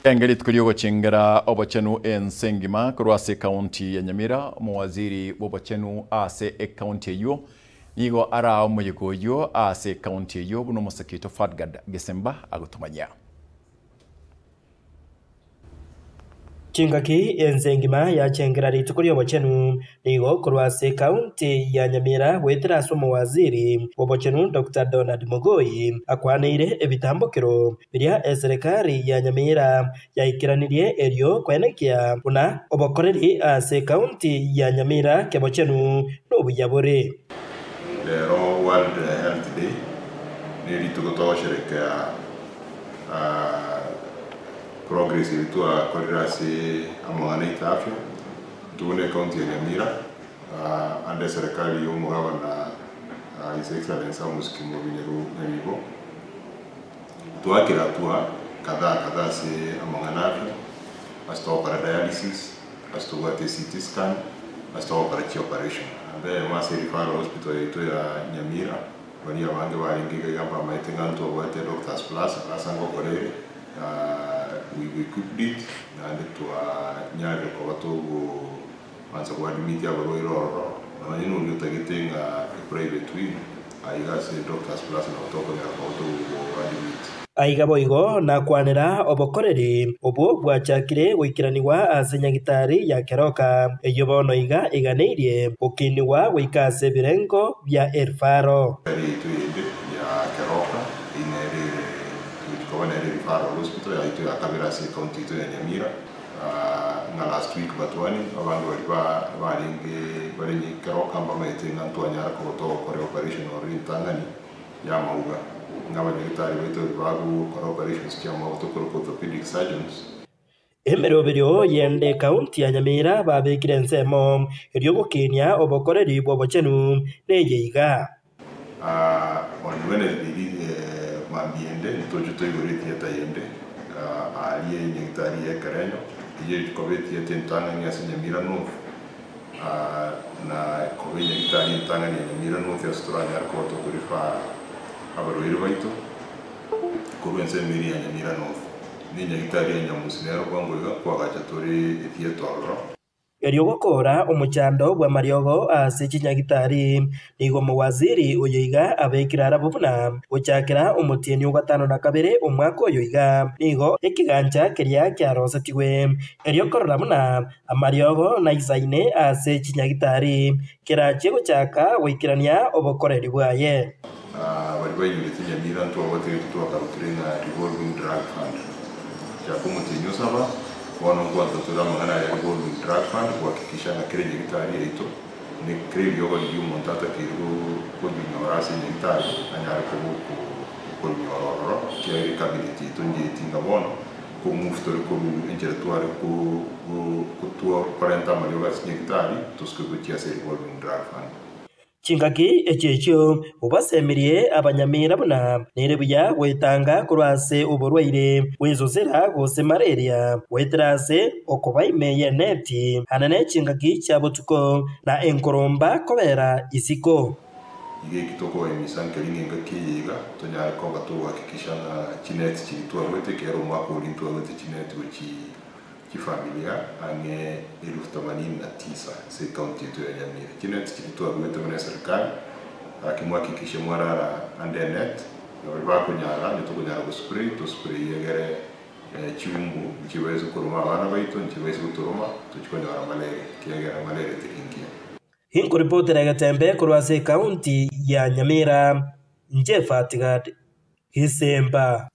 Enge rituko riogochengera obochenu ense engima korwa ase ekaunti ya Nyamira, omowaziri bw'obochenu ase ekaunti eyio nigo araa omoyega oyio ase ekaunti eyio buna omoseke oito Fadgard Gesemba agotomanyia. Chingaki ense engima yachengera rituko ri'obochenu, nigo korwa ase ekaunti ya Nyamira goetera ase omowaziri bw'obochenu Doctor Donald Mogoi akwaneire ebitambokero biria eserekari ya Nyamira yaikeranirie erio koenekia buna obokoreri ase ekaunti ya Nyamira kebochenu nobuya bore. Rero World Health Day nerituko togosherekea Progress eria twakorire ase amang'ana aito afya, intwe buna ecounty ya Nyamira, ande eserekari ya omogabana His Excellency Amos Kimobi Nyaribo, twakire hatua kadhaa kadhaa ase amang'ana afya, ase togokora dialysis, ase tobwate CT scan, ase togokora chioperation. Ande eyemo ase referral hospital yaito ya Nyamira. Baria abange barenge iga iga mbamaete ng'a ntwabwate Doctors Plus ase ngokora ere, we've equipped it, naende twanyarire koba togoansa koadmit abarwaire ororo, nonye noria otagete ng'a eprivate wing, aiga ase Doctors Plus nabo tokonyara koba togoadmit. Aiga boigo nakwanera obokoreri obwo bwachakire goikeranigwa ase nyagitari ya Keroka, eyio bono iga eganeirie gokinigwa goika ase ebirengo bia Erifaro. Nyagitari yaito eyende ya Keroka eyio nere ere togochia koba nere Referral Hospital yaito ya kabere ase ecounty yaito ya Nyamira, ng'a last week but one abange baria barenge bare Keroka mbamaete ng'a ntwanyara koba togokora eoperation ororo ritang'ani. y'amauga, ng'a abanyagitari baito bagokora operations chi'amauga tokorokwa orthopedic surgeons. Emeroberio y'ende ekaunti ya Nyamira babekire ensemo erio gokinia obokoreri bw'obochenu neye iga. On Wednesday mambia ende ntoche toigore etieta yende aaria enyagitari y'ekerenyo eyio ekoba etieta entang'ani ase Nyamira North na koba enyagitari entang'ani ya Nyamira North ase toranyare koba tokorifaa abarwaire baito korwa ensemo eria ya Nyamira North. Na enyagitari ya Nyamusi nero bwango iga kwagacha tore ethieta ororo. Erio gokora omochando bw'amariogo ase chinyagitari, nigo omowaziri oyo iga abekire arabwo buna gochakera omotienyi o gatano na kabere omwaka oyo iga, nigo ekegancha keria kiarosetigwe erio korora buna Amariogo naisaine ase chinyagitari, kerachie gochaka goikerania obokoreri bwaye. Baria bainyorete Nyamira ntwabatebetie twakarokire ng'a revolving drug fund. Chaka omotienyi osaba, bono nkwansa tore amang'ana aya revolving drug fund gohakikisha ng'a kera enyagitari yaito ne kera eriogo riria omonto atakeire korinyora ase enyagitari anyare koba okorinyora ororo ekiagera ecabinet yaito njeeti ng'a bono Komove tore korwa enchera tware korenta amariogo ase chinyagitari, tosuke gochia ase revolving drug fund. Chingaki echio echio obasemirie abanyamira buna nere buya gwetanga korwa ase oborwaire bw'esosera gose malaria, goetera ase okoba ime y'eneti anene chingaki chia botuko, na enkoromba kobera isiko. Iga eki tokobaimisa nkeri ng'a engaki eye iga tonyare koba togohakikisha ng'a chineti chiria twaruete ekero omwaka oria ntwaruete chineti gochi chifamilia ang'e elfu themanini na tisa ase ecounty yaito ya Nyamira. Chineti chiria twaruete buna eserikali gaki mwakikishe mwarara under enet na baria bakonyara onye tokonyara gospray tospray egere chiumbu nchibaise koroma abana baito nchibaise gotoroma tochi konyora malaria ekiagera malaria teri ngiya. Inkoripotera egetembe korwa ase ekaunti ya Nyamira, inche Fatigad Gisemba.